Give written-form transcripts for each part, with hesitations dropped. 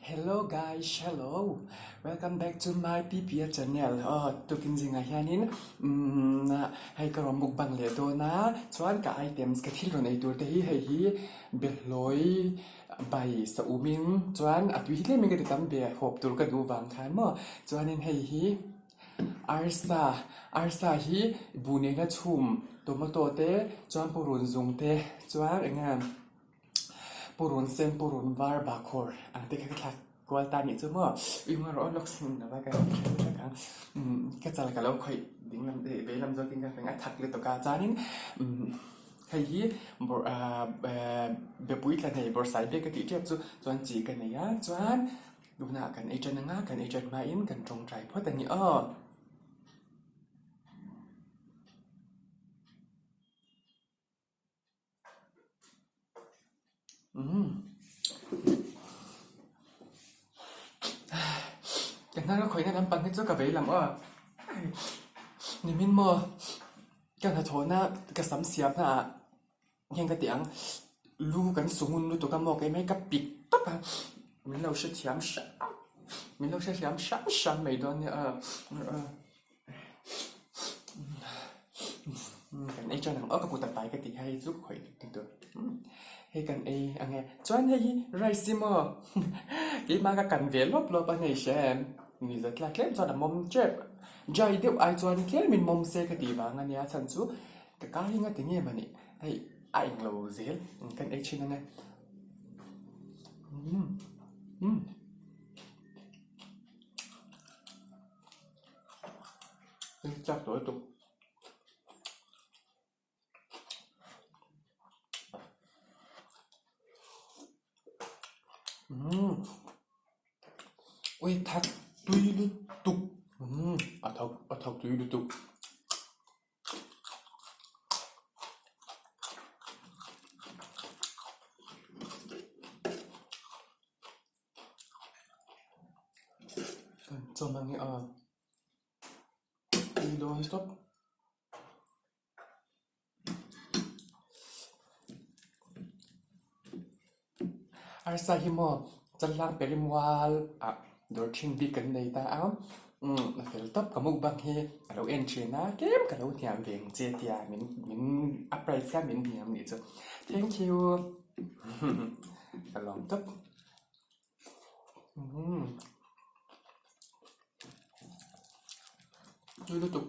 Hello guys hello welcome back to my PPA channel aw tukin zingah hianin umm hei ka rawn mukbang leh dawn a chuan ka items ka thil rawn ei tur te hi hei hi behlawi bai sa umin chuan a tui hi tlemin ka ti tam ve hawp tur ka duh vang khan maw chuanin hei hi arsa arsa hi buh nena chhum tomato te chuan purun zung te chuan eng nge. Purun sen purun var bahkhawr ang te kha ka thlak kual ta nih chu maw ui hma rawh lawk sin lova ka ti thleng vek ang umm ka chal ka lo khawih ding lam eh vei lam zawkin ka feng a thak lutuk a chuanin umm hei hi bawrh ah bepui tla nei bawrhsai bek ka tih tep chu chuan chi ka nei a chuan tunah kan ei tan anga kan ei tan hmain kan tawngtai phawt a ni aw. Ka hnar a khawihna lampang hi chu ka vei lam aw. Nimin maw ka hnathawhna ka sam siam hnaah hian ka ti ang lu kan su ngun lutuk a maw keimah hi ka pik tawp a min lo hrethiam hram min lo hrethiam hram hram mai dawn nia aw. Kan ei tan ang aw ka kut a fai ka tih kha hei chu ka khawih lut tur hei kan ei ang e chuan hei hi rice hi maw keimah ka kan ve lawp lawp a hei hria em mi za tlak tlem chuan a mawm tep dry deuh ai chuan tlem in mawm se ka tih vang a nia chhan chu ka kai eng a ti nge mawni hei a englo zel kan ei thin ang e. Chak tawh lutuk. Umm ui thak tui lutuk umm a thak a thak tui lutuk. Kan chawm ang hi a tui dawn tawp. Arsa hi maw chalhlang perimual ah dawr thin bik kan nei ta a umm a fel tawp ka mukbang hi a lo en thin a tlem ka lo hniam ve ang che tia min min a price kha min hniam nih chu thank you ka lawm tawp. Umm tui lutuk.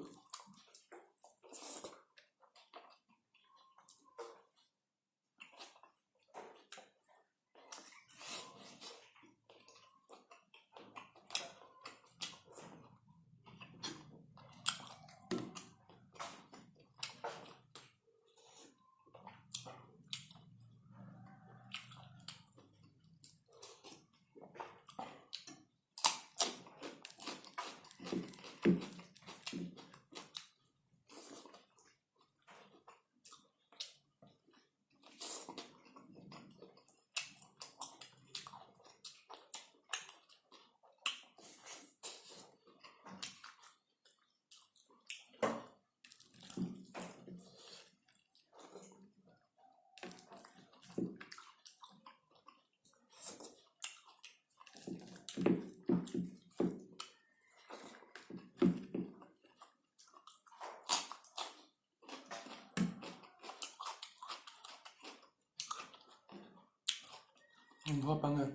Engvawp ang e.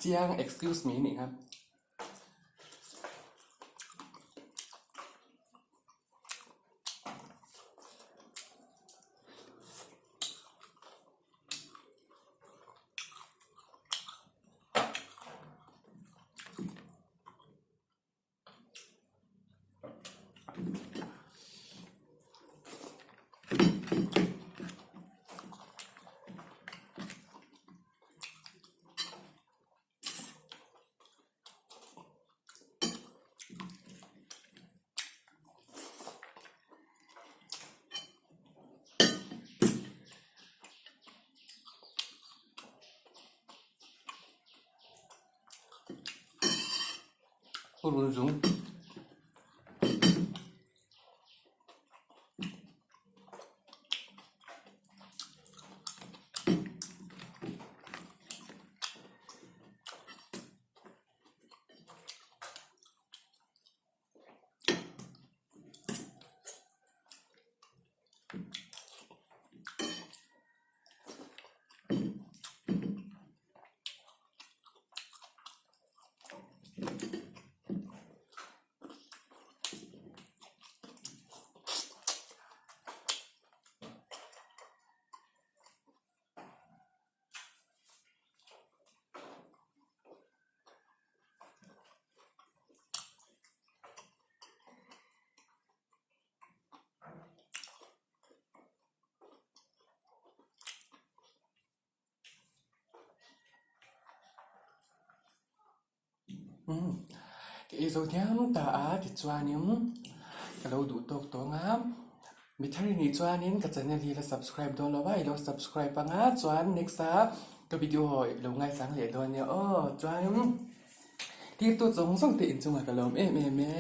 chiang excuse me nih kha. Purun zung. Ka ei zo thiam ta a tichuanin ka lo duh tawk tawng a, mi thar i nih chuanin ka channel hi la subscribe dawn lo va i lo subscribe ang a chuan next a ka video i lo ngaisang leh dawn nia aw chuanin tirtu zawng zawng te inchungah ka lawm em em e.